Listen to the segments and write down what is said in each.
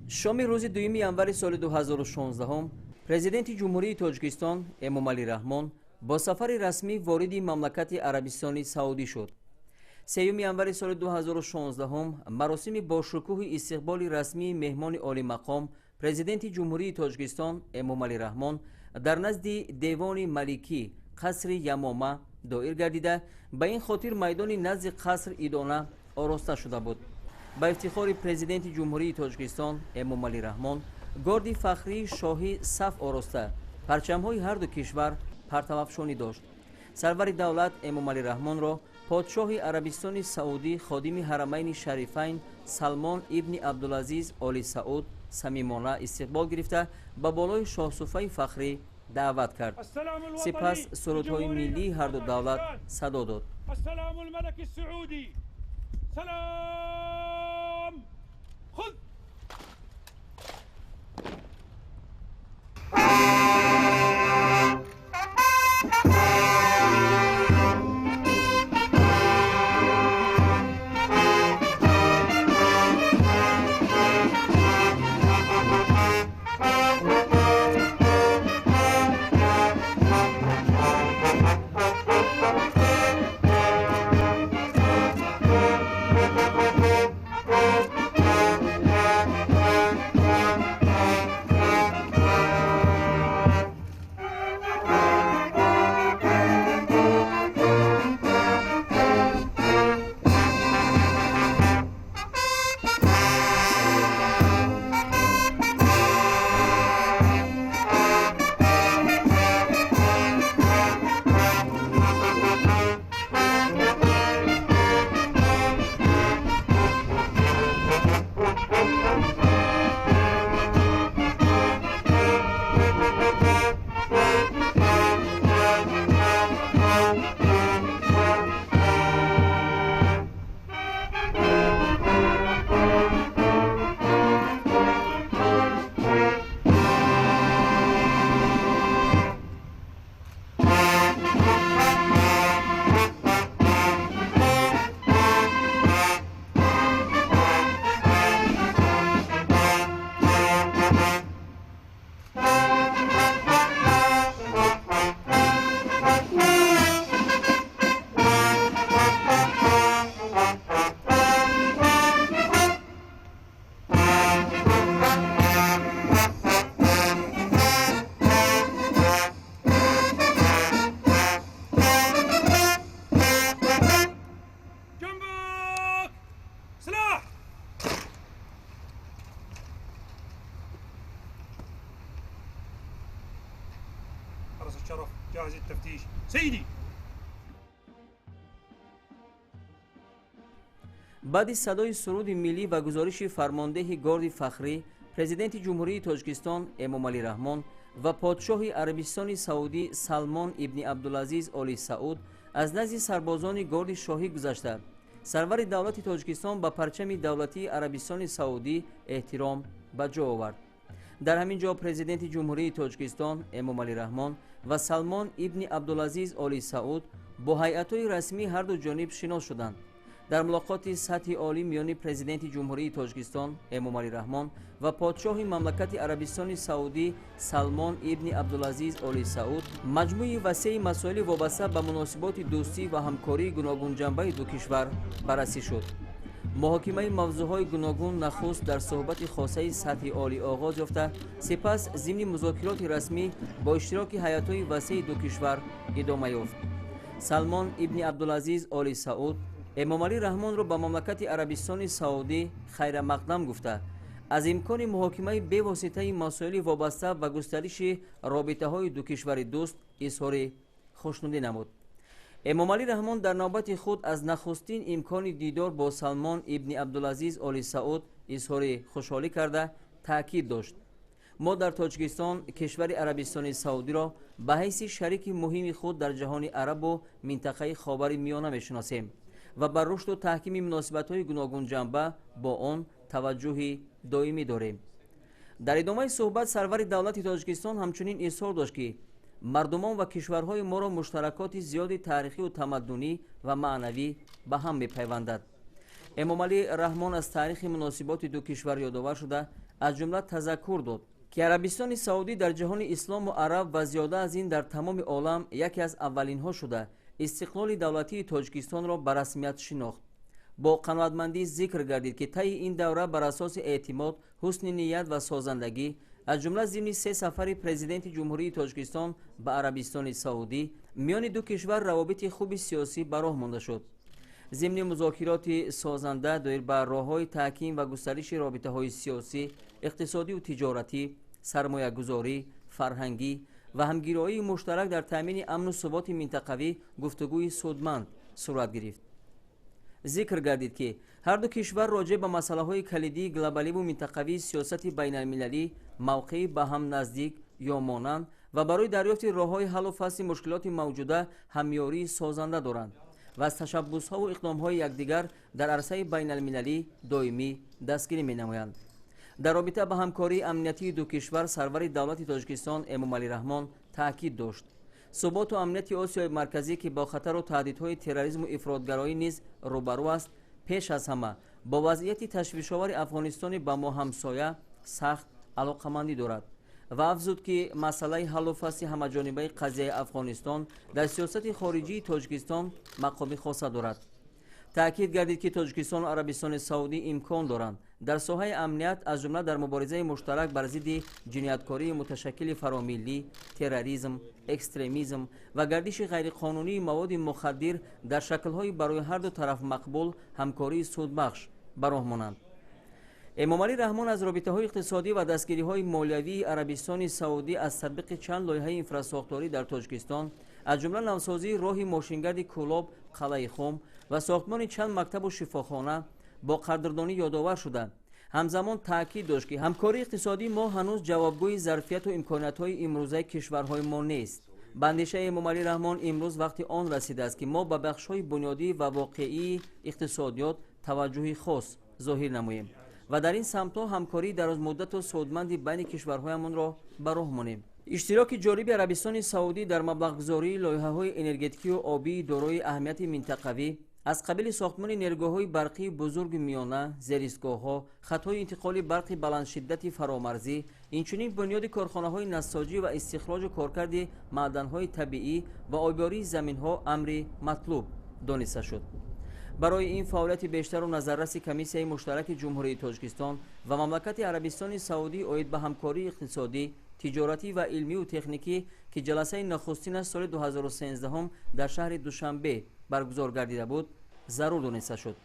Шоми рӯзи 2 январи соли 2016 президенти Ҷумҳурии Тоҷикистон Эмомалӣ Раҳмон бо сафари расмӣ вориди мамлакати Арабистони Саудӣ шуд. 3 январи соли 2016 маросими бошукӯҳи истиқболи расмии меҳмони олимақом президенти Ҷумҳурии Тоҷикистон Эмомалӣ Раҳмон дар назди Девони Маликӣ қасри Ямома доир гардида, ба ин хотир майдони назди қаср идона ороста шуда буд. Ба ифтихори президенти Ҷумҳурии Тоҷикистон Эмомалӣ Раҳмон горди фахрии шоҳӣ саф ороста, парчамҳои ҳарду кишвар партавафшонӣ дошт. Сарвари давлат Эмомалӣ Раҳмонро подшоҳи Арабистони Саудӣ ходими Ҳарамайни Шарифайн Салмон ибни Абдулазиз Оли Сауд самимона истиқбол гирифта, ба болои шоҳсуфаи фахрӣ даъват кард. Сипас сурудҳои миллии ҳарду давлат садо дод. Баъди садои суруди миллӣ ва гузориши фармондеҳи горди фахрӣ, президенти Ҷумҳурии Тоҷикистон Эмомалӣ Раҳмон ва подшоҳи Арабистони Саудӣ Салмон ибни Абдулазиз Оли Сауд аз назди сарбозони горди шоҳӣ гузашта, сарвари давлати Тоҷикистон ба парчами давлатии Арабистони Саудӣ эҳтиром ба ҷо овард. Дар ҳамин ҷо президенти Ҷумҳурии Тоҷикистон Эмомалӣ Раҳмон ва Салмон ибни Абдулазиз Оли Сауд бо ҳайатҳои расмии ҳарду ҷониб шинос шуданд. Дар мулоқоти сатҳи олӣ миёни президенти Ҷумҳурии Тоҷикистон Эмомалӣ Раҳмон ва подшоҳи мамлакати Арабистони Саудӣ Салмон ибни Абдулазиз Оли Сауд маҷмӯи васеи масоили вобаста ба муносиботи дӯстӣ ва ҳамкории гуногунҷанбаи ду кишвар баррасӣ шуд. Муҳокимаи мавзӯъҳои гуногун нахуст дар суҳбати хосаи сатҳи олӣ оғоз ёфта, сипас зимни музокироти расмӣ бо иштироки ҳайатҳои васеи ду кишвар идома ёфт. Салмон ибни Абдулазиз Оли Сауд Эмомалӣ Раҳмонро ба мамлакати Арабистони Саудӣ хайрамақдам гуфта, аз имкони муҳокимаи бевоситаи масоили вобаста ба густариши робитаҳои ду кишвари дӯст изҳори хушнудӣ намуд. Эмомалӣ Раҳмон дар навбати худ аз нахустин имкони дидор бо Салмон ибни Абдулазиз Оли Сауд изҳори хушҳолӣ карда, таъкид дошт: мо дар Тоҷикистон кишвари Арабистони Саудиро ба ҳайси шарики муҳими худ дар ҷаҳони арабу минтақаи Ховари Миёна мешиносем ва бар рушду таҳкими муносибатҳои гуногунҷанба бо он таваҷҷӯҳи доимӣ дорем. Дар идомаи суҳбат сарвари давлати Тоҷикистон ҳамчунин изҳор дошт, ки мардумон ва кишварҳои моро муштаракоти зиёди таърихию тамаддунӣ ва маънавӣ ба ҳам мепайвандад. Эмомалӣ Раҳмон аз таърихи муносиботи ду кишвар ёдовар шуда, аз ҷумла тазаккур дод, ки Арабистони Саудӣ дар ҷаҳони ислому араб ва зиёда аз ин дар тамоми олам яке аз аввалинҳо шуда истиқлоли давлатии Тоҷикистонро ба расмият шинохт. Бо қаноатмандӣ зикр гардид, ки таи ин давра бар асоси эътимод, ҳусни ният ва созандагӣ, аз ҷумла зимни се сафари президенти Ҷумҳурии Тоҷикистон ба Арабистони Саудӣ, миёни ду кишвар равобити хуби сиёсӣ ба роҳ монда шуд. Зимни музокироти созанда доир ба роҳҳои таҳким ва густариши робитаҳои сиёсӣ, иқтисодиву тиҷоратӣ, сармоягузорӣ, фарҳангӣ ва ҳамгироии муштарак дар таъмини амну суботи минтақавӣ гуфтугӯи судманд сурат гирифт. Зикр гардид, ки ҳар ду кишвар роҷеъ ба масъалаҳои калидии глобаливу минтақавии сиёсати байналмилалӣ мавқеи ба ҳам наздик ё монанд ва барои дарёфти роҳҳои ҳаллу фасли мушкилоти мавҷуда ҳамёрии созанда доранд ва аз ташаббусҳову иқдомҳои якдигар дар арсаи байналмилалӣ доимӣ дастгирӣ менамоянд. Дар робита ба ҳамкории амниятии ду кишвар сарвари давлати Тоҷикистон Эмомалӣ Раҳмон таъкид дошт: суботу амнияти Осиёи Марказӣ, ки бо хатару таҳдидҳои терроризму ифротгароӣ низ рӯбарӯ аст, пеш аз ҳама бо вазъияти ташвишовари Афғонистони ба мо ҳамсоя сахт алоқамандӣ дорад ва афзуд, ки масъалаи ҳаллу фасли ҳамаҷонибаи қазияи Афғонистон дар сиёсати хориҷии Тоҷикистон мақоми хоса дорад. Таъкид гардид, ки Тоҷикистону Арабистони Саудӣ имкон доранд дар соҳаи амният, аз ҷумла дар муборизаи муштарак бар зидди ҷинояткории муташаккили фаромиллӣ, терроризм, экстремизм ва гардиши ғайриқонунии маводи мухаддир дар шаклҳои барои ҳар ду тараф мақбул ҳамкории судбахш ба роҳ монанд. Эмомалӣ Раҳмон аз робитаҳои иқтисодӣ ва дастгириҳои молиявии Арабистони Саудӣ аз татбиқи чанд лоиҳаи инфрасохторӣ дар Тоҷикистон, аз ҷумла навсозии роҳи мошингарди Кӯлоб Қалъаи Хум ва сохтмони чанд мактабу шифохона бо қадрдонӣ ёдовар шуда, ҳамзамон таъкид дошт, ки ҳамкории иқтисодии мо ҳанӯз ҷавобгӯи зарфияту имкониятҳои имрӯзаи кишварҳои мо нест. Ба андешаи Эмомалӣ Раҳмон, имрӯз вақти он расидааст, ки мо ба бахшҳои бунёдӣ ва воқеии иқтисодиёт таваҷҷӯҳи хос зоҳир намоем ва дар ин самтҳо ҳамкории дарозмуддату судманди байни кишварҳоямонро ба роҳ монем. Иштироки ҷолиби Арабистони Саудӣ дар маблағгузории лоиҳаҳои энергетикию обии дорои аҳамияти минтақавӣ аз қабили сохтмони нерӯгоҳҳои барқии бузурги миёна, зеристгоҳҳо, хатҳои интиқоли барқи баландшиддати фаромарзӣ, инчунин бунёди корхонаҳои нассоҷӣ ва истихроҷу коркарди маъданҳои табиӣ ва обёрии заминҳо амри матлуб дониста шуд. Барои ин фаъолияти бештару назарраси комиссияи муштараки Ҷумҳурии Тоҷикистон ва мамлакати Арабистони Саудӣ оид ба ҳамкории иқтисодӣ, тиҷоратӣ ва илмию техникӣ, ки ҷаласаи нахустинаш соли 2013 дар шаҳри Душанбе баргузор гардида буд, зарур дониста шуд.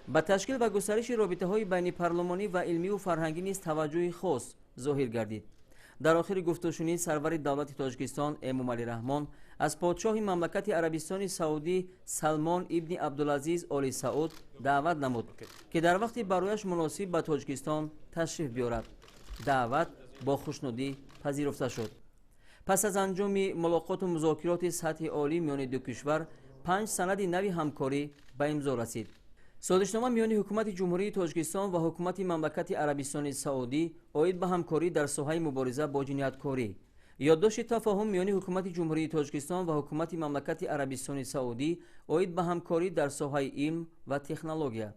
Ба ташкил ва густариши робитаҳои байнипарлумонӣ ва илмию фарҳангӣ низ таваҷҷӯҳи хос зоҳир гардид. Дар охири гуфтушунид сарвари давлати Тоҷикистон Эмомалӣ Раҳмон аз подшоҳи мамлакати Арабистони Саудӣ Салмон ибни Абдулазиз Оли Сауд даъват намуд, ки дар вақти барояш муносиб ба Тоҷикистон ташриф биёрад. Даъват бо хушнудӣ пазируфта шуд. Пас аз анҷоми мулоқоту музокироти сатҳи олӣ миёни ду кишвар 5 санади нави ҳамкорӣ ба имзо расид. Созишнома миёни ҳукумати Ҷумҳурии Тоҷикистон ва ҳукумати мамлакати Арабистони Саудӣ оид ба ҳамкорӣ дар соҳаи мубориза бо ҷинояткорӣ, ёддошти тафоҳум миёни ҳукумати Ҷумҳурии Тоҷикистон ва ҳукумати мамлакати Арабистони Саудӣ оид ба ҳамкорӣ дар соҳаи илм ва технология,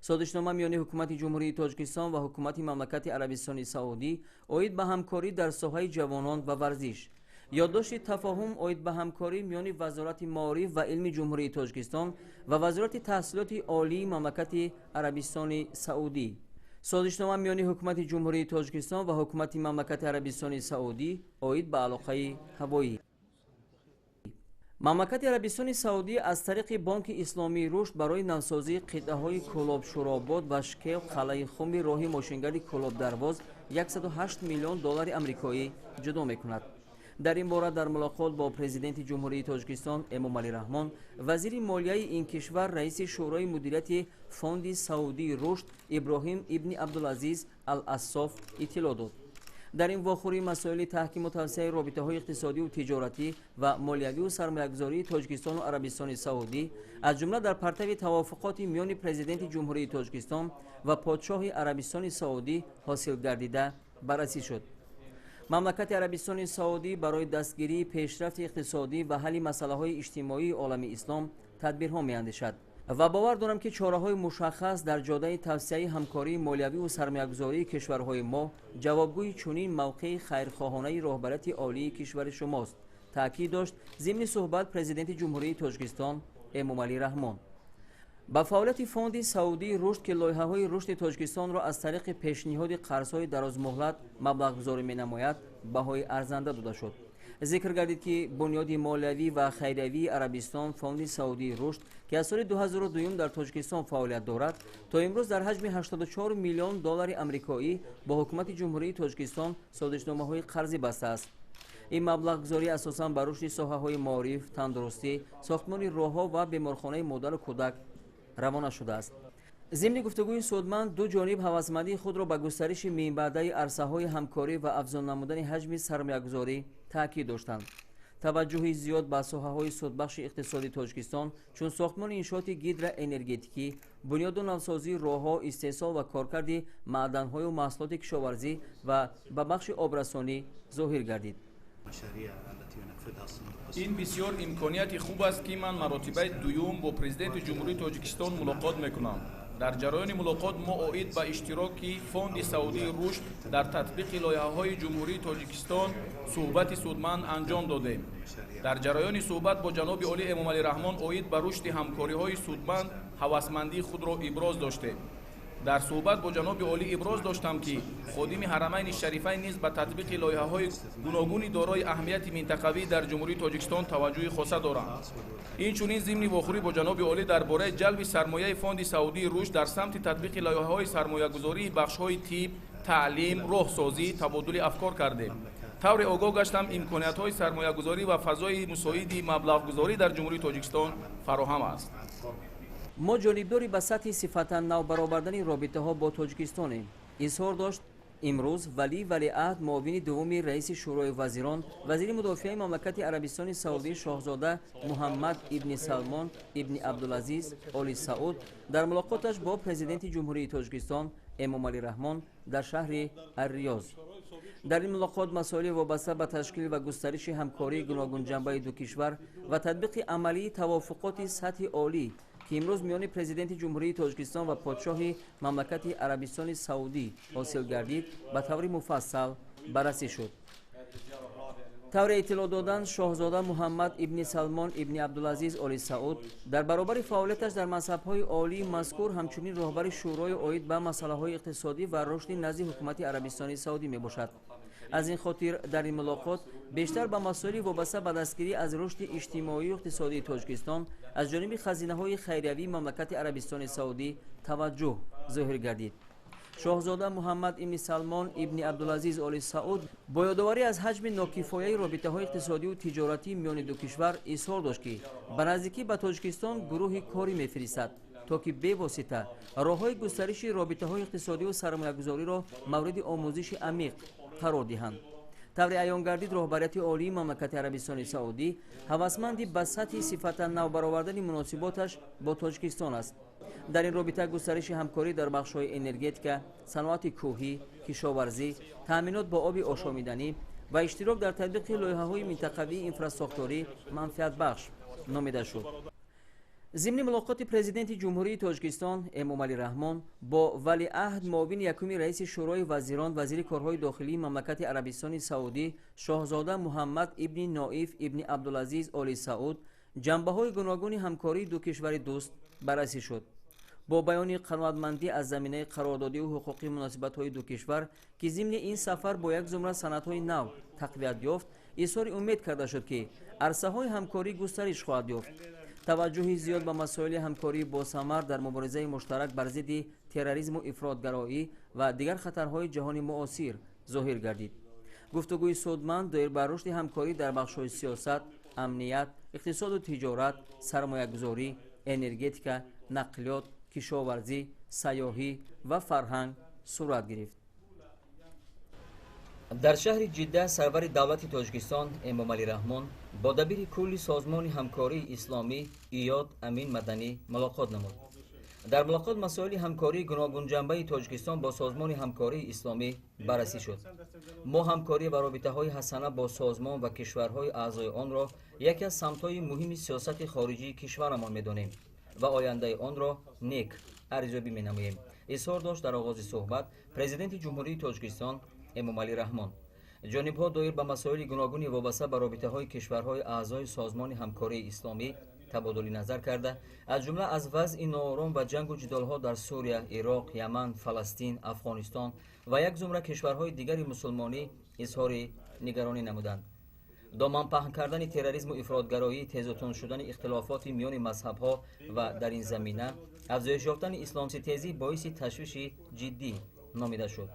созишнома миёни ҳукумати Ҷумҳурии Тоҷикистон ва ҳукумати мамлакати Арабистони Саудӣ оид ба ҳамкорӣ дар соҳаи ҷавонон ва варзиш, ёддошти тафоҳум оид ба ҳамкорӣ миёни Вазорати маориф ва илми Ҷумҳурии Тоҷикистон ва Вазорати таҳсилоти олии мамлакати Арабистони Саудӣ, созишнома миёни ҳукумати Ҷумҳурии Тоҷикистон ва ҳукумати мамлакати Арабистони Саудӣ оид ба алоқаи ҳавоӣ. Мамлакати Арабистони Саудӣ аз тариқи Бонки Исломии Рушд барои навсозии қитъаҳои Кӯлоб-Шӯробод ва Шкев Қалъаи Хуми роҳи мошингарди Кӯлоб-Дарвоз 108 миллион доллари амрикоӣ ҷудо мекунад. Дар ин бора дар мулоқот бо президенти Ҷумҳурии Тоҷикистон Эмомалӣ Раҳмон вазири молияи ин кишвар, раиси Шӯрои мудирияти Фонди Саудии Рушд Иброҳим ибни Абдулазиз Ал-Ассоф иттилоъ дод. Дар ин вохӯрӣ масоили таҳкиму тавсеаи робитаҳои иқтисодиву тиҷоратӣ ва молиявию сармоягузории Тоҷикистону Арабистони Саудӣ, аз ҷумла дар партави тавофуқоти миёни президенти Ҷумҳурии Тоҷикистон ва подшоҳи Арабистони Саудӣ ҳосил гардида баррасӣ шуд. Мамлакати Арабистони Саудӣ барои дастгирии пешрафти иқтисодӣ ва ҳалли масъалаҳои иҷтимоии олами ислом тадбирҳо меандешад. Ва бовар дорам, ки чораҳои мушаххас дар ҷодаи тавсеаи ҳамкории молиявиву сармоягузории кишварҳои мо ҷавобгӯи чунин мавқеи хайрхоҳонаи роҳбарияти олии кишвари шумост, таъкид дошт зимни суҳбат Президенти Ҷумҳурии Тоҷикистон Эмомалӣ Раҳмон. Ба фаъолияти Фонди Саудии рушд, ки лоиҳаҳои рушди Тоҷикистонро аз тариқи пешниҳоди қарзҳои дарозмуҳлат маблағгузорӣ менамояд, баҳои арзанда дода шуд. Зикр гардид, ки Бунёди молиявӣ ва хайриявии Арабистон, Фонди Саудии рушд, ки аз соли 2002 дар Тоҷикистон фаъолият дорад, то имрӯз дар ҳаҷми 84 миллион доллари амрикоӣ бо Ҳукумати Ҷумҳурии Тоҷикистон созишномаҳои қарзӣ бастааст. Ин маблағгузорӣ асосан ба рушди соҳаҳои маориф, тандурустӣ, сохтмони роҳҳо ва беморхонаи модару кӯдак равона шудааст. Зимни гуфтугӯи судманд ду ҷониб ҳавасмандии худро ба густариши минбаъдаи арсаҳои ҳамкорӣ ва афзун намудани ҳаҷми сармоягузорӣ таъкид доштанд. Таваҷҷӯҳи зиёд ба соҳаҳои судбахши иқтисоди Тоҷикистон, чун сохтмони иншооти гидроэнергетикӣ, бунёду навсозии роҳҳо, истеҳсол ва коркарди маъданҳою маҳсулоти кишоварзӣ ва ба бахши обрасонӣ зоҳир гардид. Ин бисёр имконияти хуб аст, ки ман маротибаи дуюм бо Президенти Ҷумҳурии Тоҷикистон мулоқот мекунам. Дар ҷараёни мулоқот мо оид ба иштироки Фонди Саудии рушд дар татбиқи лоиҳаҳои Ҷумҳурии Тоҷикистон суҳбати судманд анҷом додем. Дар ҷараёни суҳбат бо ҷаноби олӣ Эмомалӣ Раҳмон оид ба рушди ҳамкориҳои судманд ҳавасмандии худро иброз доштем. Дар суҳбат бо ҷаноби олӣ иброз доштам, ки ходими Ҳарамайни Шарифайн низ ба татбиқи лоиҳаҳои гуногуни дорои аҳамияти минтақавӣ дар Ҷумҳурии Тоҷикистон таваҷҷӯҳи хоса доранд. Инчунин зимни вохӯрӣ бо ҷаноби олӣ дар бораи ҷалби сармояи Фонди Саудии рушд дар самти татбиқи лоиҳаҳои сармоягузории бахшҳои тиб, таълим, роҳсозӣ табодули афкор кардем. Тавре огоҳ гаштам, имкониятҳои сармоягузорӣ ва фазои мусоиди маблағгузорӣ дар Ҷумҳурии Тоҷикистон фароҳам аст. Мо ҷонибдори ба сатҳи сифатан нав баровардани робитаҳо бо Тоҷикистонем, изҳор дошт имрӯз валии валиаҳд, муовини дуввуми раиси Шӯрои вазирон, вазири мудофиаи мамлакати Арабистони Саудӣ шоҳзода Муҳаммад ибни Салмон ибни Абдулазиз Оли Сауд дар мулоқоташ бо Президенти Ҷумҳурии Тоҷикистон Эмомалӣ Раҳмон дар шаҳри Арриёз. Дар ин мулоқот масоили вобаста ба ташкил ва густариши ҳамкории гуногунҷанбаи ду кишвар ва татбиқи амалии тавофуқоти сатҳи олӣ, ки имрӯз миёни Президенти Ҷумҳурии Тоҷикистон ва подшоҳи мамлакати Арабистони Саудӣ ҳосил гардид, ба таври муфассал баррасӣ шуд. Тавре иттилоъ доданд, шоҳзода Муҳаммад ибни Салмон ибни Абдулазиз Оли Сауд дар баробари фаъолияташ дар мансабҳои олии мазкур ҳамчунин роҳбари Шӯрои оид ба масъалаҳои иқтисодӣ ва рушди назди Ҳукумати Арабистони Саудӣ мебошад. Аз ин хотир дар ин мулоқот бештар ба масоили вобаста ба дастгирӣ аз рушди иҷтимоию иқтисодии Тоҷикистон аз ҷониби хазинаҳои хайриявии мамлакати Арабистони Саудӣ таваҷҷӯҳ зоҳир гардид. Шоҳзода Муҳаммад ибни Салмон ибни Абдулазиз Оли Сауд бо ёдоварӣ аз ҳаҷми нокифояи робитаҳои иқтисодию тиҷоратӣ миёни ду кишвар изҳор дошт, ки ба наздикӣ ба Тоҷикистон гурӯҳи корӣ мефиристад, то ки бевосита роҳҳои густариши робитаҳои иқтисодию сармоягузориро мавриди омӯзиши амиқ қарор диҳанд. Тавре аён гардид, роҳбарияти олии мамлакати Арабистони Саудӣ ҳавасманди ба сатҳи сифатан нав баровардани муносиботаш бо Тоҷикистон аст. Дар ин робита густариши ҳамкорӣ дар бахшҳои энергетика, саноати кӯҳӣ, кишоварзӣ, таъминот бо оби ошомиданӣ ва иштирок дар татбиқи лоиҳаҳои минтақавии инфрасохторӣ манфиатбахш номида шуд. Зимни мулоқоти Президенти Ҷумҳурии Тоҷикистон Эмомалӣ Раҳмон бо валиаҳд, муовини якуми раиси Шӯрои вазирон, вазири корҳои дохилии мамлакати Арабистони Саудӣ шоҳзода Муҳаммад ибни Ноиф ибни Абдулазиз Оли Сауд ҷанбаҳои гуногуни ҳамкории ду кишвари дӯст баррасӣ шуд. Бо баёни қаноатмандӣ аз заминаи қарордодию ҳуқуқии муносибатҳои ду кишвар, ки зимни ин сафар бо як зумра санадҳои нав тақвият ёфт, изҳори умед карда шуд, ки арсаҳои ҳамкорӣ густариш хоҳад ёфт. Таваҷҷӯҳи зиёд ба масоили ҳамкории босамар дар муборизаи муштарак бар зидди терроризму ифротгароӣ ва дигар хатарҳои ҷаҳони муосир зоҳир гардид. Гуфтугӯи судманд доир ба рушди ҳамкорӣ дар бахшҳои сиёсат, амният, иқтисоду тиҷорат, сармоягузорӣ, энергетика, нақлиёт, кишоварзӣ, сайёҳӣ ва фарҳанг сурат гирифт. Дар шаҳри Ҷидда сарвари давлати Тоҷикистон Эмомалӣ Раҳмон бо дабири кулли Созмони ҳамкории исломӣ Иёд Амин Маданӣ мулоқот намуд. Дар мулоқот масоили ҳамкории гуногунҷанбаи Тоҷикистон бо Созмони ҳамкории исломӣ баррасӣ шуд. Мо ҳамкорӣ ва робитаҳои ҳасана бо созмон ва кишварҳои аъзои онро яке аз самтҳои муҳими сиёсати хориҷии кишварамон медонем. Ва ояндаи онро нек арзёбӣ менамоем, изҳор дошт дар оғози суҳбат Президенти Ҷумҳурии Тоҷикистон Эмомалӣ Раҳмон. Ҷонибҳо доир ба масоили гуногуни вобаста ба робитаҳои кишварҳои аъзои Созмони ҳамкории исломӣ табодули назар карда, аз ҷумла аз вазъи ноором ва ҷангу ҷидолҳо дар Сурия, Ироқ, Яман, Фаластин, Афғонистон ва як зумра кишварҳои дигари мусулмонӣ изҳори нигаронӣ намуданд. Доман паҳн кардани терроризму ифротгароӣ, тезу тунд шудани ихтилофоти миёни мазҳабҳо ва дар ин замина афзоиш ёфтани исломситезӣ боиси ташвиши ҷиддӣ номида шуд.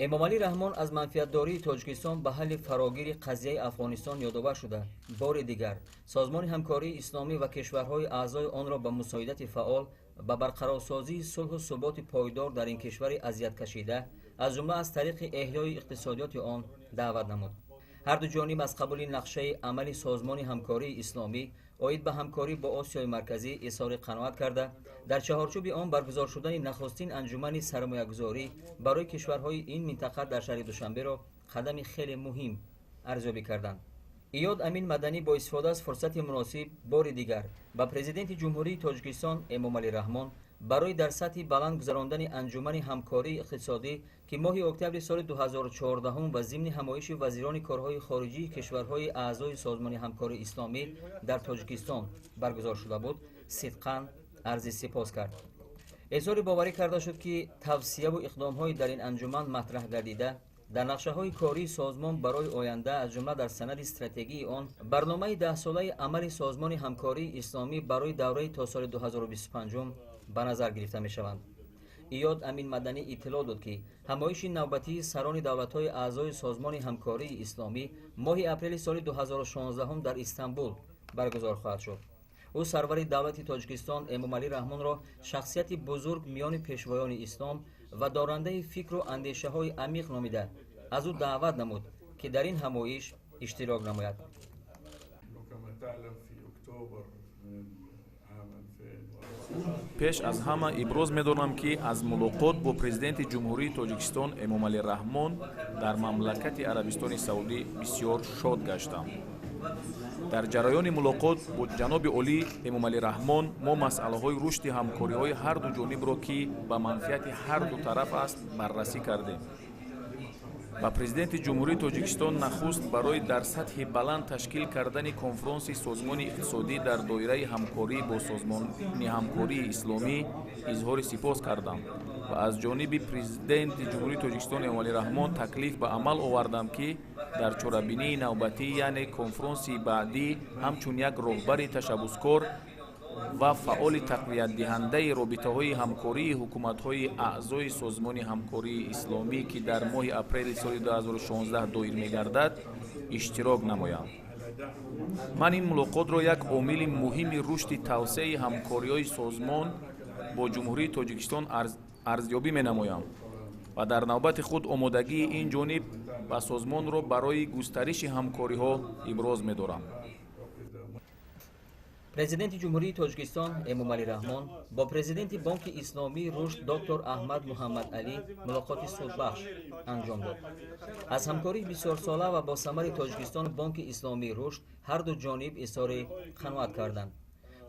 Эмомалӣ Раҳмон аз манфиатдории Тоҷикистон ба ҳалли фарогири қазияи Афғонистон ёдовар шуда, бори дигар Созмони ҳамкории исломӣ ва кишварҳои аъзои онро ба мусоидати фаъол ба барқарорсозии сулҳу суботи пойдор дар ин кишвари азияткашида, аз ҷумла аз тариқи эҳёи иқтисодиёти он, даъват намуд. Ҳарду ҷониб аз қабули нақшаи амали Созмони ҳамкории исломӣ оид ба ҳамкорӣ бо Осиёи Марказӣ изҳори қаноат карда, дар чаҳорчӯби он баргузор шудани нахустин анҷумани сармоягузорӣ барои кишварҳои ин минтақа дар шаҳри Душанберо қадами хеле муҳим арзёбӣ карданд. Иёд Амин Маданӣ бо истифода аз фурсати муносиб бори дигар ба Президенти Ҷумҳурии Тоҷикистон Эмомалӣ Раҳмон барои дар сатҳи баланд гузарондани анҷумани ҳамкории иқтисодӣ, ки моҳи октябри соли 2014 ва зимни ҳамоиши вазирони корҳои хориҷии кишварҳои аъзои Созмони ҳамкории исломӣ дар Тоҷикистон баргузор шуда буд, сидқан арзи сипос кард. Изҳори боварӣ карда шуд, ки тавсияву иқдомҳои дар ин анҷуман матраҳ гардида дар нақшаҳои кории созмон барои оянда, аз ҷумла дар санади стратегии он, барномаи даҳсолаи амали Созмони ҳамкории исломӣ барои давраи то соли 2025 ба назар гирифта мешаванд. Иёд Амин Маданӣ иттилоъ дод, ки ҳамоиши навбатии сарони давлатҳои аъзои Созмони ҳамкории исломӣ моҳи апрели соли 2016 дар Истанбул баргузор хоҳад шуд. Ӯ сарвари давлати Тоҷикистон Эмомалӣ Раҳмонро шахсияти бузург миёни пешвоёни ислом ва дорандаи фикру андешаҳои амиқ номида, аз ӯ даъват намуд, ки дар ин ҳамоиш иштирок намояд. Пеш аз ҳама иброз медорам, ки аз мулоқот бо Президенти Ҷумҳурии Тоҷикистон Эмомалӣ Раҳмон дар мамлакати Арабистони Саудӣ бисёр шод гаштам. Дар ҷараёни мулоқот бо ҷаноби олӣ Эмомалӣ Раҳмон мо масъалаҳои рушди ҳамкориҳои ҳарду ҷонибро, ки ба манфиати ҳарду тараф аст, баррасӣ кардем. Ба Президенти Ҷумҳурии Тоҷикистон нахуст барои дар сатҳи баланд ташкил кардани конфронси созмони иқтисодӣ дар доираи ҳамкорӣ бо Созмони ҳамкории исломӣ изҳори сипос кардам ва аз ҷониби Президенти Ҷумҳурии Тоҷикистон Эмомалӣ Раҳмон таклиф ба амал овардам, ки дар чорабинии навбатӣ, яъне конфронси баъдӣ, ҳамчун як роҳбари ташаббускор ва фаъоли тақвиятдиҳандаи робитаҳои ҳамкории ҳукуматҳои аъзои Созмони ҳамкории исломӣ, ки дар моҳи апрели соли 2016 доир мегардад, иштирок намоям. Ман ин мулоқотро як омили муҳими рушди тавсеаи ҳамкориҳои созмон бо Ҷумҳурии Тоҷикистон арзёбӣ менамоям ва дар навбати худ омодагии ин ҷониб ба созмонро барои густариши ҳамкориҳо иброз медорам. Президенти Ҷумҳурии Тоҷикистон Эмомалӣ Раҳмон бо президенти Бонки Исломии Рушд доктор Аҳмад Муҳаммад Алӣ мулоқоти судбахш анҷом дод. Аз ҳамкории бисёрсола ва босамари Тоҷикистон Бонки Исломии Рушд ҳарду ҷониб изҳори қаноат карданд.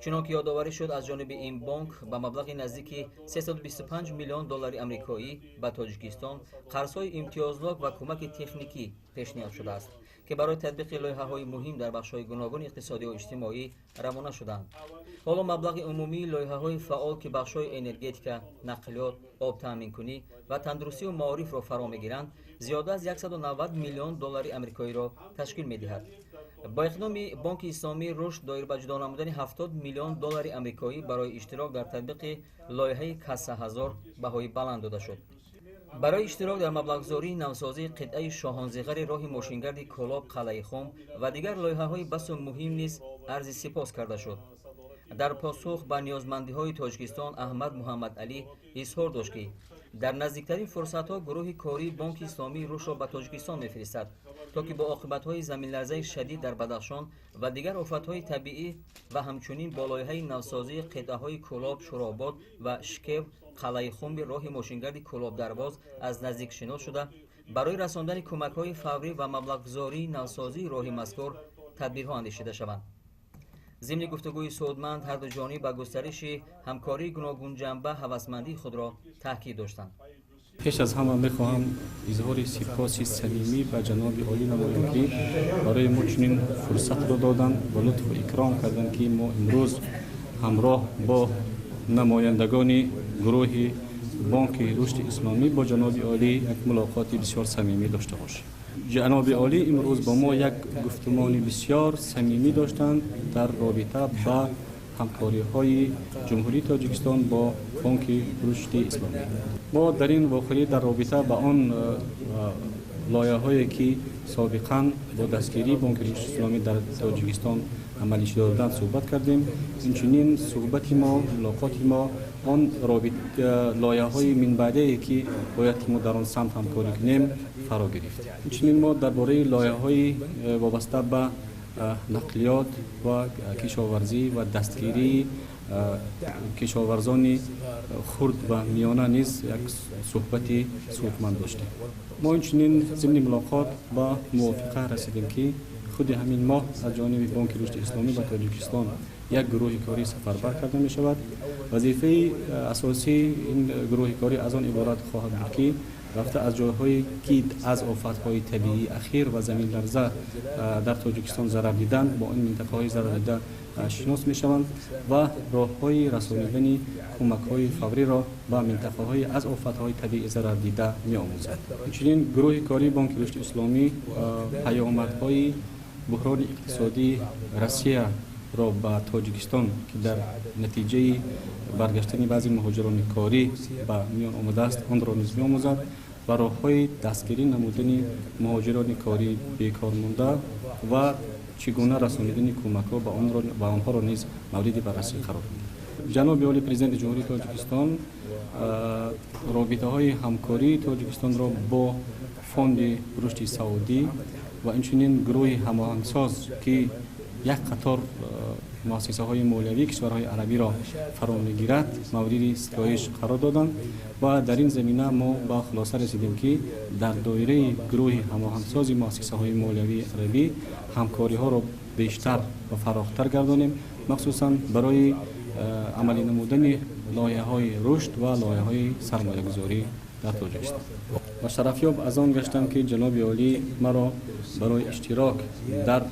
Чунон ки ёдоварӣ шуд, аз ҷониби ин бонк ба маблағи наздики 325 миллион доллари амрикоӣ ба Тоҷикистон қарзҳои имтиёзнок ва кӯмаки техникӣ пешниҳод шудааст, ки барои татбиқи лоиҳаҳои муҳим дар бахшҳои гуногуни иқтисодию иҷтимоӣ равона шуданд. Ҳоло маблағи умумии лоиҳаҳои фаъол, ки бахшҳои энергетика, нақлиёт, обтаъминкунӣ ва тандурустию маорифро фаро мегиранд, зиёда аз 190 миллион доллари амрикоиро ташкил медиҳад. Бо иқдоми Бонки Исломии Рушд доир ба ҷудо намудани 70 миллион доллари амрикоӣ барои иштирок дар татбиқи лоиҳаи Касса ҳазор баҳои баланд дода шуд. Барои иштирок дар маблағгузории навсозии қитъаи Шоҳонзиғари роҳи мошингарди Кӯлоб Қалъаи Хум ва дигар лоиҳаҳои басу муҳим низ арзи сипос карда шуд. Дар посух ба ниёзмандиҳои Тоҷикистон Аҳмад Муҳаммад Алӣ изҳор дошт, ки дар наздиктарин фурсатҳо гурӯҳи кории Бонки Исломии Рушдро ба Тоҷикистон мефиристад, то ки бо оқибатҳои заминларзаи шадид дар Бадахшон ва дигар офатҳои табиӣ ва ҳамчунин бо лоиҳаи навсозии қитъаҳои Кӯлоб Шӯробод ва Шкев Қалъаи Хумби роҳи мошингарди Кӯлоб Дарвоз аз наздик шинос шуда, барои расондани кӯмакҳои фаврӣ ва маблағгузории навсозии роҳи мазкур тадбирҳо андешида шаванд. Зимни гуфтугӯи судманд ҳарду ҷониб ба густариши ҳамкории гуногунҷанба ҳавасмандии худро таъкид доштанд. Пеш аз ҳама мехоҳам изҳори сипоси самимӣ ба ҷаноби олӣ намоям, ки барои мо чунин фурсатро доданд ва лутфу икром карданд, ки мо имрӯз ҳамроҳ бо намояндагони гурӯҳи Бонки Рушди Исломӣ бо ҷаноби олӣ як мулоқоти бисёр самимӣ дошта бошем. Ҷаноби олӣ имрӯз бо мо як гуфтумони бисёр самимӣ доштанд дар робита ба ҳамкориҳои Ҷумҳурии Тоҷикистон бо Бонки Рушди Исломӣ. Мо дар ин вохӯрӣ дар робита ба он лоиҳаҳое, ки собиқан бо дастгирии Бонки Рушди Исломӣ дар Тоҷикистон амалӣ шуда буданд, суҳбат кардем. Инчунин суҳбати мо, мулоқоти мо он лоиҳаҳои минбаъдае, ки бояд ки мо дар он самт ҳамкорӣ кунем, фаро гирифт. Инчунин мо дар бораи лоиҳаҳои вобаста ба нақлиёт ва кишоварзӣ ва дастгирии кишоварзони хурд ва миёна низ як суҳбати судманд доштем. Мо инчунин зимни мулоқот ба мувофиқа расидем, ки худи ҳамин моҳ аз ҷониби Бонки Рушди Исломӣ ба Тоҷикистон як гурӯҳи корӣ сафарбар карда мешавад. Вазифаи асосии ин гурӯҳи корӣ аз он иборат хоҳад буд, ки рафта аз ҷойҳое, ки аз офатҳои табиии ахир ва заминларза дар Тоҷикистон зарар диданд, бо ин минтақаҳои зарардида шинос мешаванд ва роҳҳои расонидани кӯмакҳои фавриро ба минтақаҳои аз офатҳои табиӣ зарардида меомӯзад. Инчунин гурӯҳи кории Бонки Рушди Исломӣ паёмадҳои буҳрони иқтисодии Россияро ба Тоҷикистон, ки дар натиҷаи баргаштани баъзе муҳоҷирони корӣ ба миён омадааст, онро низ меомӯзад ва роҳҳои дастгирӣ намудани муҳоҷирони корӣ бекор монда ва чӣ гуна расонидани кӯмакҳо ба онҳоро низ мавриди баррасӣ қарор медиҳад. Ҷаноби олӣ Президенти Ҷумҳурии Тоҷикистон робитаҳои ҳамкории Тоҷикистонро бо Фонди Рушди Саудӣ ва инчунин гурӯҳи ҳамоҳангсоз, ки як қатор муассисаҳои молиявии кишварҳои арабиро фаро мегирад, мавриди ситоиш қарор доданд ва дар ин замина мо ба хулоса расидем, ки дар доираи гурӯҳи ҳамоҳангсози муассисаҳои молиявии арабӣ ҳамкориҳоро бештар ва фарохтар гардонем, махсусан барои амалӣ намудани лоиҳаҳои рушд ва лоиҳаҳои сармоягузорӣ дар Тоҷикистон. Ва шарафёб аз он гаштам, ки ҷаноби олӣ маро барои иштирок дар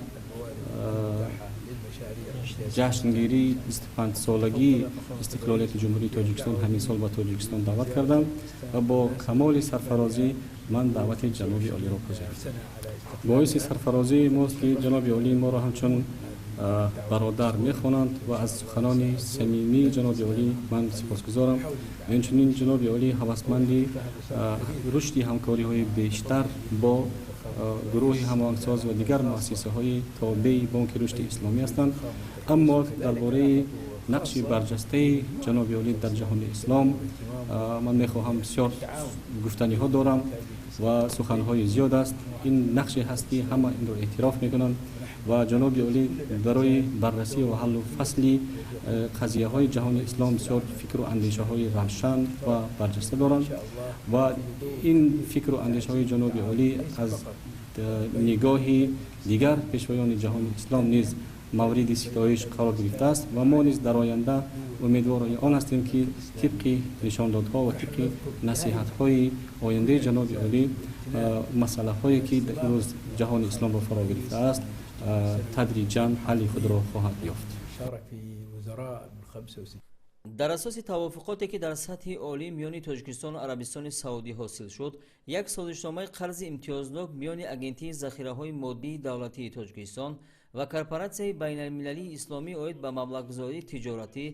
ҷашнгирии 25-солагии истиқлолияти Ҷумҳурии Тоҷикистон ҳамин сол ба Тоҷикистон даъват кардам ва бо камоли сарфарозӣ ман даъвати ҷаноби олиро пазируфтам. Боиси сарфарозии мост, ки ҷаноби олӣ моро ҳамчун бародар мехонанд ва аз суханони самимии ҷаноби олӣ ман сипосгузорам. Инчунин ҷаноби олӣ ҳавасманди рушди ҳамкориҳои бештар бо гурӯҳи ҳамоҳангсоз ва дигар муассисаҳои тобеи Бонки Рушди Исломӣ ҳастанд. Аммо дар бораи нақши барҷастаи ҷаноби олӣ дар ҷаҳони ислом ман мехоҳам, бисёр гуфтаниҳо дорам ва суханҳои зиёд аст. Ин нақше ҳаст, ки ҳама инро эътироф мекунанд ва ҷаноби олӣ барои баррасӣ ва ҳаллу фасли қазияҳои ҷаҳони ислом бисёр фикру андешаҳои равшан ва барҷаста доранд ва ин фикру андешаҳои ҷаноби олӣ аз нигоҳи дигар пешвоёни ҷаҳони ислом низ мавриди ситоиш қарор гирифтааст ва мо низ дар оянда умедвори он ҳастем, ки тибқи нишондодҳо ва тибқи насиҳатҳои ояндаи ҷаноби олӣ масъалаҳое, ки имрӯз ҷаҳони исломро фаро гирифтааст, тадриҷан ҳалли худро хоҳад ёфт. Дар асоси тавофуқоте, ки дар сатҳи олӣ миёни Тоҷикистону Арабистони Саудӣ ҳосил шуд, як созишномаи қарзи имтиёзнок миёни Агентии захираҳои моддии давлатии Тоҷикистон ва Корпоратсияи байналмилалии исломӣ оид ба маблағгузории тиҷоратӣ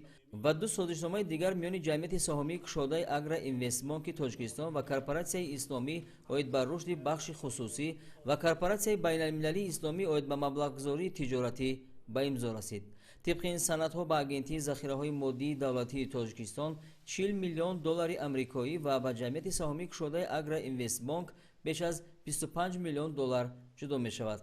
ва ду созишномаи дигар миёни Ҷамъияти саҳомии кушодаи Агра Инвестбонки Тоҷикистон ва Корпоратсияи исломӣ оид ба рушди бахши хусусӣ ва Корпоратсияи байналмилалии исломӣ оид ба маблағгузории тиҷоратӣ ба имзо расид. Тибқи ин санадҳо ба Агентии захираҳои моддии давлатии Тоҷикистон 40 миллион доллари амрикоӣ ва ба Ҷамъияти саҳомии кушодаи Агра Инвестбонк беш аз 25 миллион доллар ҷудо мешавад.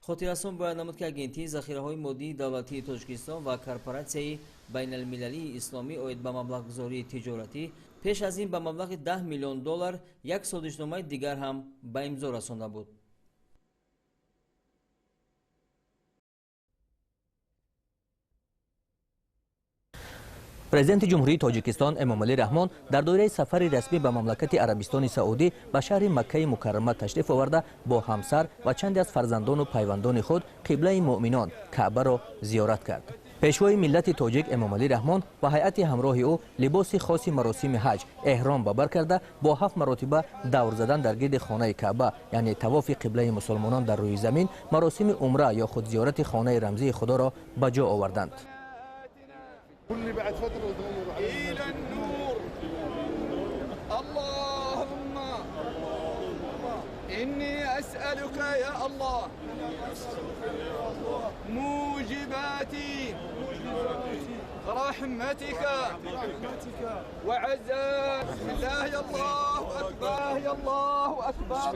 Хотиррасон бояд намуд, ки Агентии захираҳои моддии давлатии Тоҷикистон ва Корпоратсияи байналмилалии исломӣ оид ба маблағгузории тиҷоратӣ пеш аз ин ба маблағи 10 миллион доллар як созишномаи дигар ҳам ба имзо расонда буд. Президенти Ҷумҳурии Тоҷикистон Эмомалӣ Раҳмон дар доираи сафари расмӣ ба мамлакати Арабистони Саудӣ ба шаҳри Маккаи Мукаррама ташриф оварда, бо ҳамсар ва чанде аз фарзандону пайвандони худ қиблаи муъминон Каъбаро зиёрат кард. Пешвои миллати тоҷик Эмомалӣ Раҳмон ва ҳайати ҳамроҳи ӯ либоси хоси маросими ҳаҷ эҳром ба бар карда, бо 7 маротиба давр задан дар гирди хонаи Каъба, яъне тавофи қиблаи мусулмонон дар рӯи замин, маросими умра ё худ зиёрати хонаи рамзии Худоро ба ҷо оварданд. إلى النور اللهم إني أسألك يا الله موجبات رحمتك وعزاء. بسم الله يا الله أكبر يا الله أكبر.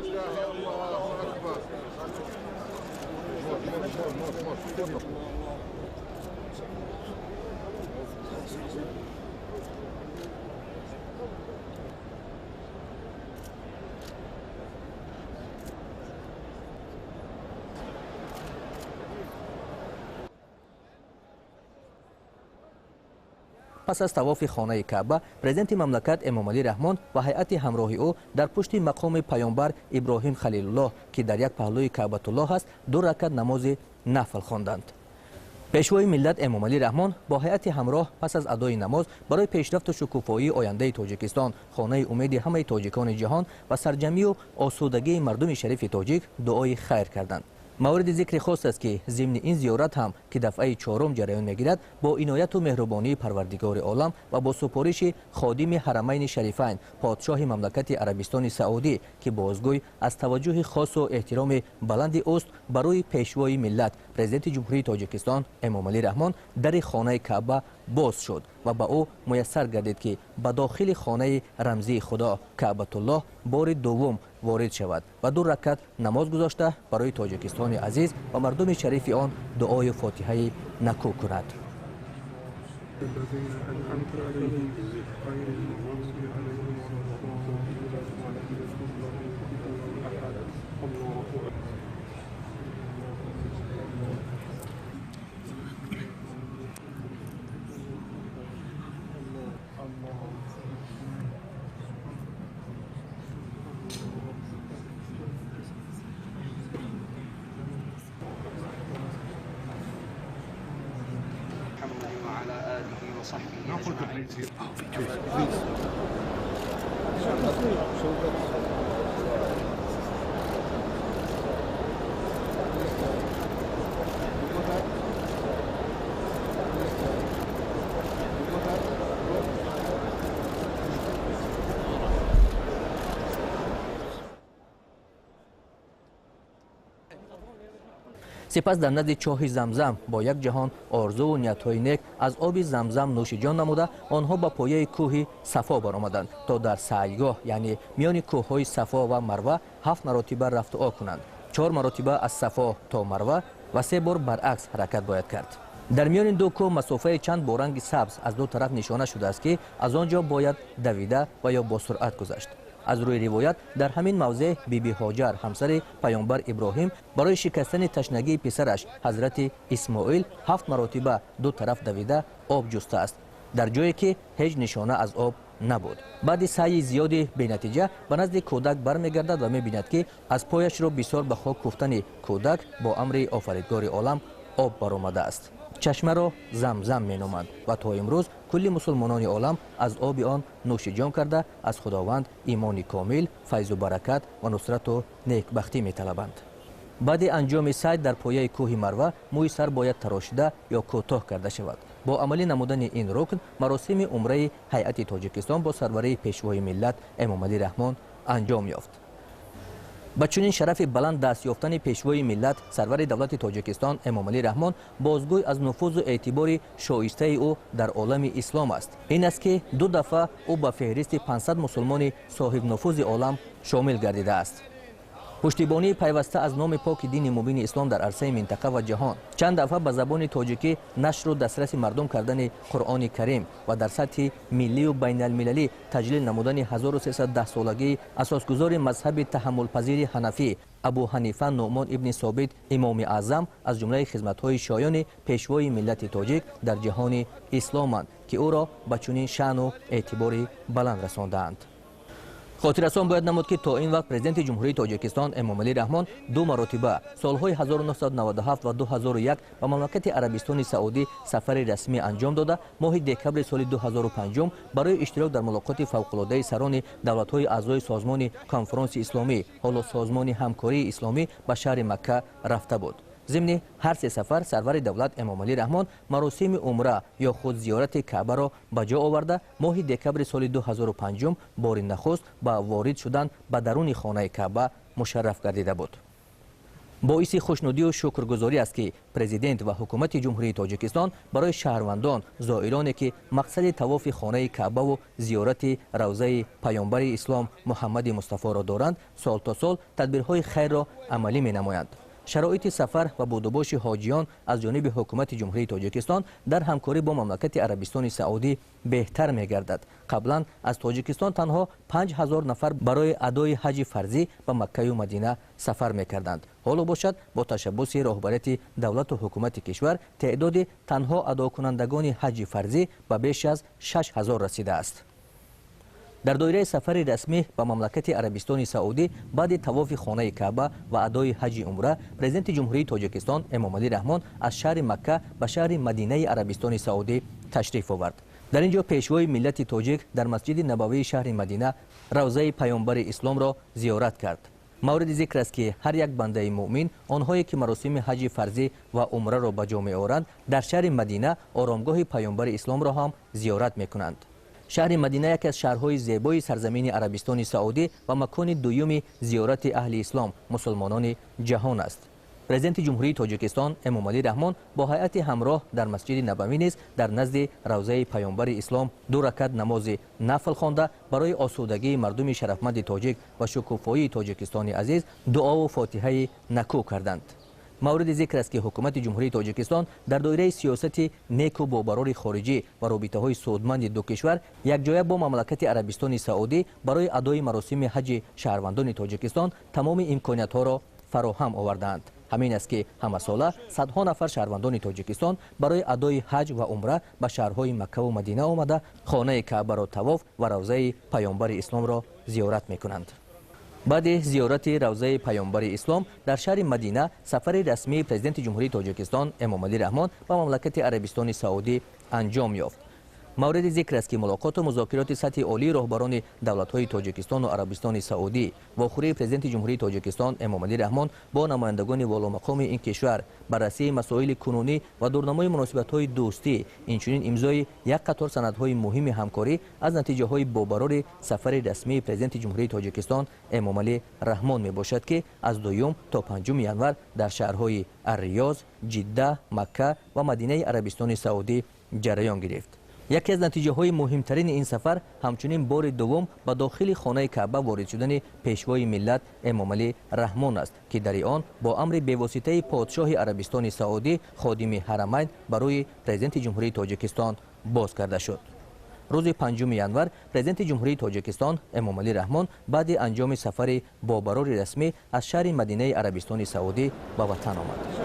Пас аз тавофи хонаи Каъба, президенти мамлакат Эмомалӣ Раҳмон ва ҳайати ҳамроҳи ӯ дар пушти мақоми паёмбар Иброҳим Халилуллоҳ, ки дар як паҳлӯи Каъбатуллоҳ аст, 2 ракат намози нафл хонданд. Пешвои миллат Эмомалӣ Раҳмон бо ҳайати ҳамроҳ пас аз адои намоз барои пешрафту шукуфоии ояндаи Тоҷикистон, хонаи умеди ҳамаи тоҷикони ҷаҳон ва сарҷамию осудагии мардуми шарифи тоҷик дуои хайр карданд. Мавриди зикри хос аст, ки зимни ин зиёрат ҳам, ки дафъаи 4-ум ҷараён мегирад, бо инояту меҳрубонии Парвардигори олам ва бо супориши ходими Ҳарамайни Шарифайн, подшоҳи мамлакати Арабистони Саудӣ, ки бозгӯй аз таваҷҷӯҳи хосу эҳтироми баланди ӯст барои пешвои миллат, президенти Ҷумҳурии Тоҷикистон Эмомалӣ Раҳмон, дари хонаи Каъба боз шуд ва ба ӯ муяссар гардид, ки ба дохили хонаи рамзии Худо Каъбатуллоҳ бори дуввум ворид шавад ва 2 ракат намоз гузошта барои Тоҷикистони азиз ва мардуми шарифи он дуою фотиҳаи накӯ кунад. Сипас дар назди чоҳи Замзам бо як ҷаҳон орзуву ниятҳои нек аз оби Замзам нӯши ҷон намуда, онҳо ба пояи кӯҳи Сафо баромаданд, то дар сайгоҳ, яъне миёни кӯҳҳои Сафо ва Марва, 7 маротиба рафту о кунанд. 4 маротиба аз Сафо то Марва ва 3 бор баръакс ҳаракат бояд кард. Дар миёни ду кӯҳ масофаи чанд бо ранги сабз аз ду тараф нишона шудааст, ки аз он ҷо бояд давида ва ё бо суръат гузашт. Аз рӯи ривоят, дар ҳамин мавзеъ Биби Ҳоҷар, ҳамсари паёмбар Иброҳим, барои шикастани ташнагии писараш ҳазрати Исмоил 7 маротиба ду тараф давида об ҷустааст, дар ҷое ки ҳеҷ нишона аз об набуд. Баъди саъйи зиёди бенатиҷа ба назди кӯдак бармегардад ва мебинад, ки аз пояшро бисёр ба хок куфтани кӯдак бо амри Офаридгори олам об баромадааст. Чашмаро Замзам меноманд ва то имрӯз кулли мусулмонони олам аз оби он нӯши ҷон карда, аз Худованд имони комил, файзу баракат ва нусрату некбахтӣ металабанд. Баъди анҷоми сайд дар пояи кӯҳи Марва мӯи сар бояд тарошида ё кӯтоҳ карда шавад. Бо амалӣ намудани ин рукн маросими умраи ҳайати Тоҷикистон бо сарварии пешвои миллат Эмомалӣ Раҳмон анҷом ёфт. Ба чунин шарафи баланд даст ёфтани пешвои миллат, сарвари давлати Тоҷикистон Эмомалӣ Раҳмон бозгӯй аз нуфузу эътибори шоистаи ӯ дар олами ислом аст. Ин аст, ки 2 дафъа ӯ ба феҳристи 500 мусулмони соҳибнуфузи олам шомил гардидааст. Пуштибонии пайваста аз номи поки дини мубини ислом дар арсаи минтақа ва ҷаҳон, чанд дафъа ба забони тоҷикӣ нашру дастраси мардум кардани Қуръони Карим ва дар сатҳи миллию байналмилалӣ таҷлил намудани 1310-солагии асосгузори мазҳаби таҳаммулпазири ҳанафӣ Абу Ҳанифа Нуъмон ибни Собит имоми аъзам аз ҷумлаи хизматҳои шоёни пешвои миллати тоҷик дар ҷаҳони исломанд, ки ӯро ба чунин шаъну эътибори баланд расондаанд. Хотиррасон бояд намуд, ки то ин вақт Президенти Ҷумҳурии Тоҷикистон Эмомалӣ Раҳмон ду маротиба солҳои 1997 ва 2001 ба мамлакати Арабистони Саудӣ сафари расмӣ анҷом дода, моҳи декабри соли 2005 барои иштирок дар мулоқоти фавқулодаи сарони давлатҳои аъзои Созмони Конфронси Исломӣ, ҳоло Созмони Ҳамкории Исломӣ, ба шаҳри Макка рафта буд. Зимни ҳар се сафар сарвари давлат Эмомалӣ Раҳмон маросими умра ё худ зиёрати Каъбаро ба ҷо оварда, моҳи декабри соли 2005 бори нахуст ба ворид шудан ба даруни хонаи Каъба мушарраф гардида буд. Боиси хушнудию шукргузорӣ аст, ки президент ва ҳукумати Ҷумҳурии Тоҷикистон барои шаҳрвандон, зоироне, ки мақсади тавофи хонаи Каъбаву зиёрати равзаи паёмбари ислом Муҳаммади Мустафоро доранд, сол то сол тадбирҳои хайрро амалӣ менамоянд. Шароити сафар ва будубоши ҳоҷиён аз ҷониби ҳукумати Ҷумҳурии Тоҷикистон дар ҳамкорӣ бо мамлакати Арабистони Саудӣ беҳтар мегардад. Қаблан аз Тоҷикистон танҳо 5000 нафар барои адои ҳаҷи фарзӣ ба Маккаю Мадина сафар мекарданд. Ҳоло бошад, бо ташаббуси роҳбарияти давлату ҳукумати кишвар теъдоди танҳо адокунандагони ҳаҷи фарзӣ ба беш аз 6000 расидааст. Дар доираи сафари расмӣ ба мамлакати Арабистони Саудӣ баъди тавофи хонаи Каъба ва адои ҳаҷи умра Президенти Ҷумҳурии Тоҷикистон Эмомалӣ Раҳмон аз шаҳри Макка ба шаҳри Мадинаи Арабистони Саудӣ ташриф овард. Дар ин ҷо пешвои миллати тоҷик дар масҷиди набавии шаҳри Мадина равзаи паёмбари исломро зиёрат кард. Мавриди зикр аст, ки ҳар як бандаи муъмин, онҳое ки маросими ҳаҷи фарзӣ ва умраро ба ҷо меоранд, дар шаҳри Мадина оромгоҳи паёмбари исломро ҳам зиёрат мекунанд. Шаҳри Мадина яке аз шаҳрҳои зебои сарзамини Арабистони Саудӣ ва макони дуюми зиёрати аҳли ислом, мусулмонони ҷаҳон аст. Президенти Ҷумҳурии Тоҷикистон Эмомалӣ Раҳмон бо ҳайати ҳамроҳ дар масҷиди Набавӣ низ дар назди равзаи паёмбари ислом ду ракат намози нафл хонда, барои осудагии мардуми шарафманди тоҷик ва шукуфоии Тоҷикистони азиз дуову фотиҳаи накӯ карданд. Мавриди зикр аст, ки ҳукумати Ҷумҳурии Тоҷикистон дар доираи сиёсати неку бобарори хориҷӣ ва робитаҳои судманди ду кишвар якҷоя бо мамлакати Арабистони Саудӣ барои адои маросими ҳаҷи шаҳрвандони Тоҷикистон тамоми имкониятҳоро фароҳам овардаанд. Ҳамин аст, ки ҳамасола садҳо нафар шаҳрвандони Тоҷикистон барои адои ҳаҷ ва умра ба шаҳрҳои Маккаву Мадина омада, хонаи Каъбаро тавоф ва равзаи паёмбари исломро зиёрат мекунанд. Баъди зиёрати равзаи паёмбари ислом дар шаҳри Мадина сафари расмии Президенти Ҷумҳурии Тоҷикистон Эмомалӣ Раҳмон ба мамлакати Арабистони Саудӣ анҷом ёфт. Мавриди зикр аст, ки мулоқоту музокироти сатҳи олии роҳбарони давлатҳои Тоҷикистону Арабистони Саудӣ, вохӯрии Президенти Ҷумҳурии Тоҷикистон Эмомалӣ Раҳмон бо намояндагони воломақоми ин кишвар, баррасии масоили кунунӣ ва дурнамои муносибатҳои дӯстӣ, инчунин имзои як қатор санадҳои муҳими ҳамкорӣ аз натиҷаҳои бобарори сафари расмии Президенти Ҷумҳурии Тоҷикистон Эмомалӣ Раҳмон мебошад, ки аз 2 то 5 январ дар шаҳрҳои Арриёз, Ҷидда, Макка ва Мадинаи Арабистони Саудӣ ҷараён гирифт. Яке аз натиҷаҳои муҳимтарини ин сафар ҳамчунин бори дуввум ба дохили хонаи Каъба ворид шудани пешвои миллат Эмомалӣ Раҳмон аст, ки дари он бо амри бевоситаи подшоҳи Арабистони Саудӣ ходими ҳарамайн барои Президенти Ҷумҳурии Тоҷикистон боз карда шуд. Рӯзи 5 январ Президенти Ҷумҳурии Тоҷикистон Эмомалӣ Раҳмон баъди анҷоми сафари бобарори расмӣ аз шаҳри Мадинаи Арабистони Саудӣ ба ватан омад.